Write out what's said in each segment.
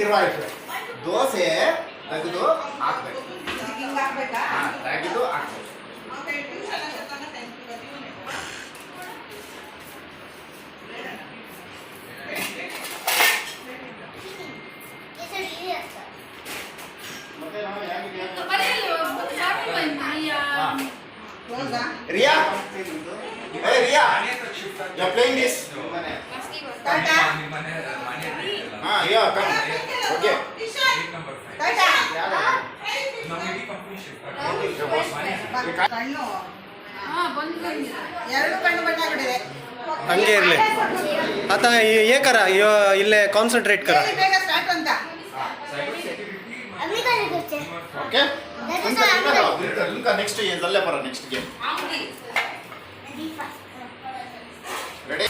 ತಿರುವಾಯ್ತು. ದೋಸೆ ತೆಗೆದು ಹಾಕ್ಬೇಕು. ತೆಗೆದು ಹಾಕ್ಬೇಕು. Riya, hey Riya, you are playing this? ಹಾ, ಯಾ, ಕಮ್. ಓಕೆ. ಕಣ್ಣು ಎರಡು ಕಣ್ಣು ಬಣ್ಣ ಬಿಡಿದೆ. ಹಂಗೆ ಇರಲಿ ಆತ. ಏ ಕರ ಇಲ್ಲೇ ಕಾನ್ಸಂಟ್ರೇಟ್ ಕರ. ಬೇಗ ಬೇಗ ಸ್ಟಾರ್ಟ್ ಅಂತ. ಓಕೆ, ನೆಕ್ಸ್ಟ್ ಅಲ್ಲೇ ಬರ. Next game ready.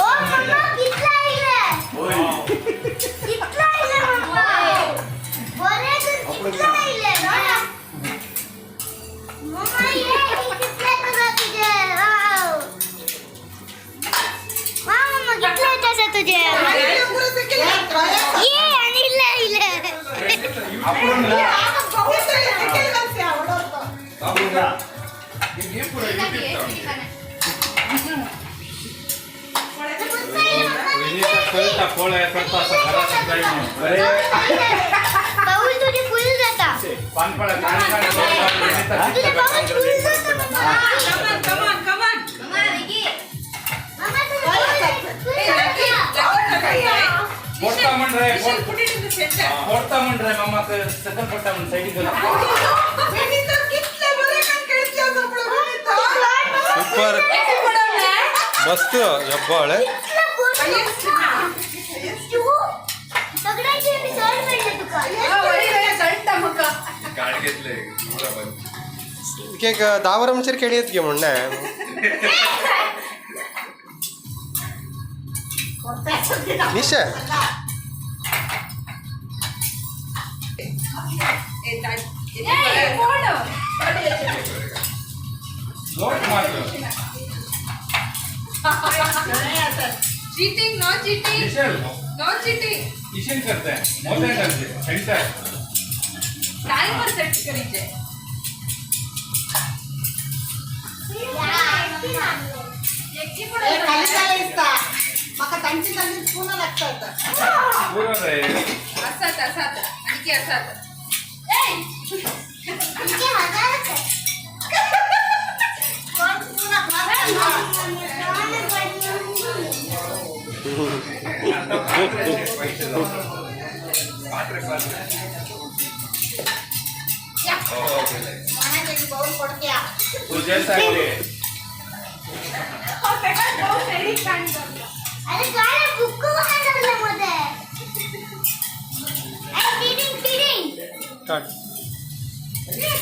Oh mamma, कितला इले? कितला इले मम्मा? बरे तर कितला इले ना? मम्मा, ये कितला तुझा तुझे? वाव. वा मम्मा, कितला येतं तुझे? ये आणि इले इले. बाऊल तुझे फुल जाता. तुझे बाऊल फुल जाता मम्मा. मम्मा, तुझे बाऊल फुल जाता. ಕೊಡ್ತಾ ಮಂಡ್ರೆ, ಕೊಡ್ತಾ ಮಂಡ್ರೆ ಮಮ್ಮ, ಸೆಕೆಂಡ್ ಕೊಡ್ತಾ ಮಂಡ್ ಸೈಡಿಗೆ. ಸೂಪರ್, ಮಸ್ತ್ ಹೆಬ್ಬಾಳೆ. सगळ्यांचे मिसळ मेळले तुका. ಕೇಕ್ ದಾವರಮಚೇರ್ ಕೇಳಿಯತ್ಗೆ ಮೊನ್ನೆ. ನಿಶಾ. ನೋಟ್ ಮಾತ್ರ. Cheating, no cheating. Mishal. No cheating. Kishan करते हैं, मोटे करते सेंटर. Timer set करीचे. खाली झालं इसता माका तांची तांची पुन्हा लागतात. पूरा रे. असात असात आणखी असात. तुमचे हजारच आहे. पैसे ಪಾತ್ರೆ ಪಾತ್ರೆ. ಬೌಲ್ ಕೊಡ್ತೀಯಾ? तुझ्यासाठी. अरे काय बुक्क लागलं मध्ये. अरे feeding feeding. ಕಾಟ್.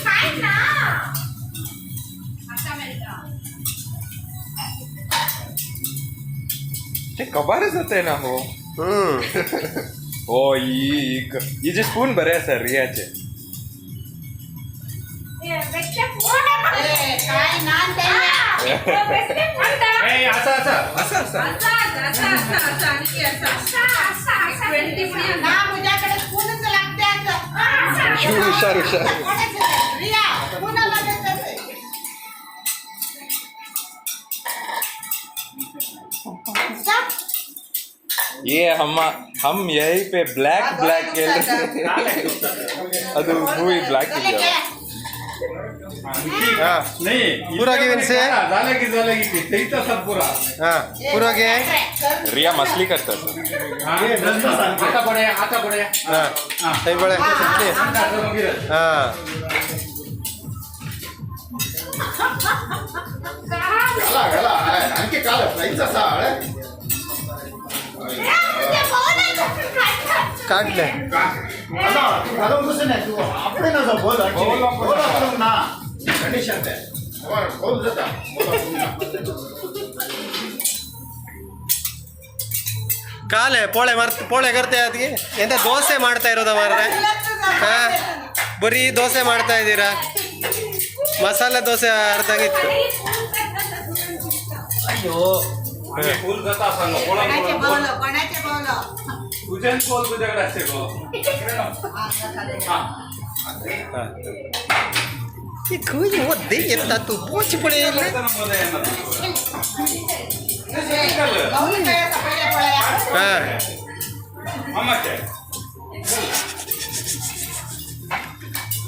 काय ना. ते कबारच जाते ना हो. ಹ್ಮ್. हो, हिजे स्पून बरे आसा रियाचे. काय नान ते. आसा आसा आसा आसा. ना, तुझ्याकडे स्पूनच लागते आता. हुशार हुशार. रिया, पुन्हा लागत असेल. ये हम यही पे ब्लैक ब्लैक खेल रहे. ಅದು ಮೂವಿ ಬ್ಲ್ಯಾಕ್ ಇದೆಯಾ? ಹಾ. नाही. पुरा घेऊन से? झालं की झालं की ते तसं पुरा. ಹಾ, ಪೂರಾಗೆ. रिया मसली करतात. आता पडे, आता पडे. ಹಾ, ಕೈ ಬಳೆ. ಹಾ. घाला घाला, आणखी काल फ्लाईच असा हळे. काढले. तू घालून कसं नाही तू आपणे ना जा बोल. बोल आपण. बोल आपण ना कंडिशन ते बोल जाता बोल आपण ना. ಕಾಲೆ ಪೋಳೆ ಮರ್ತ್ ಪೋಳೆ ಕರ್ತೆ ಅದಕ್ಕೆ ಎಂತ ದೋಸೆ ಮಾಡ್ತಾ ಇರೋದ ಮಾರ್ರೆ? ಹಾ, ಬರೀ ದೋಸೆ ಮಾಡ್ತಾ ಇದ್ದೀರಾ. ಮಸಾಲೆ ದೋಸೆ ಅರ್ಧಾಗಿತ್ತು. आमी फूल जाता सांगो कोणाक कोणाचे कोण बोलो कोणाचे बोलो तुजेन कोल तुझ्याकडे असे गो हा. हे खंय वद्दे येता तूं पोच पळयले. गौरी काय पळया पळया. हा. ಮಾಮಾಚೆ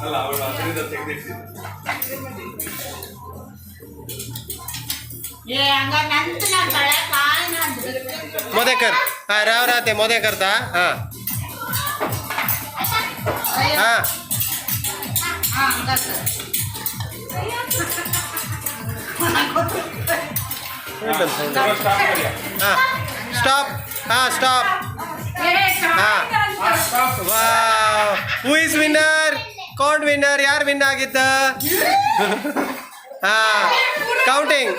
ಅಲ್ಲ ಅವಳು ಅದರಿಂದ ತೆಗೆದಿಟ್ಟಿದ್ದು. ये हांगा नंत ना कळ्या काय ना. मोदे कर. हा, राव राहते मोदे करता. हा हा. हा हांगा सर. स्टॉप करूया. हा, स्टॉप. हा, स्टॉप. हा. वाव, who is winner? कोण ವಿನ್ನರ್? ಯಾರು ವಿನ್ ಆಗಿದ್ದ? ಹಾ, ಕೌಂಟಿಂಗ್.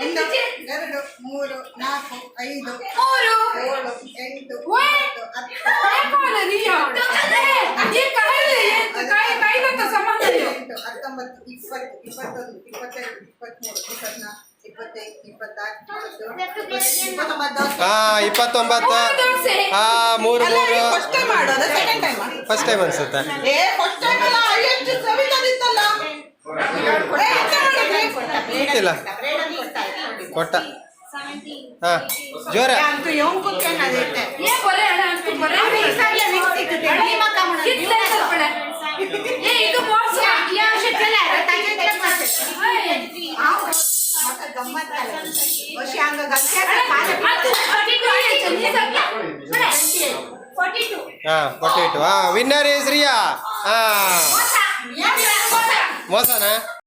1 2 3 4 5 ಮೂರು. 7 8 ओए. 9 10. काय कोण रिया? ए, हे काय रे? हे काय काय नव्हतं संबंध नाही. 8 19 20 21 22 23 24 25 26 27 29. ಹಾ, 29. ಹಾ, ಮೂರು ಮೂರು. ಫಸ್ಟ್ ಟೈಮ್ ಮಾಡೋದು ಸೆಕೆಂಡ್ ಟೈಮ್? ಫಸ್ಟ್ ಟೈಮ್ ಅನ್ಸುತ್ತೆ. ಏ, ಫಸ್ಟ್ ಟೈಮ್ ಅಲ್ಲ, ಎಷ್ಟು ಸವಿತದಿತ್ತಲ್ಲ. ಗೊತ್ತಿಲ್ಲ. ಕೊಟ್ಟ. ಹಾ, ಜೋರ. ಅಂತೂ ಎವ್ ಕುತ್ತೇನ ಅದೈತೆ. ಏ ಬರೇ ಅಣ್ಣ ಅಂತೂ ಬರೇ. कितले सपडे? ए, ಇದು ಮೋಸ. ಗಮ್ಮತ್ अशी ಹಂಗ ಅದು 42 आहे, चंदी सगळं. 42. ಹಾ, 42. ಹಾ, ವಿನ್ನರ್ is Riya. ಹಾ. ಮೋಸನಾ?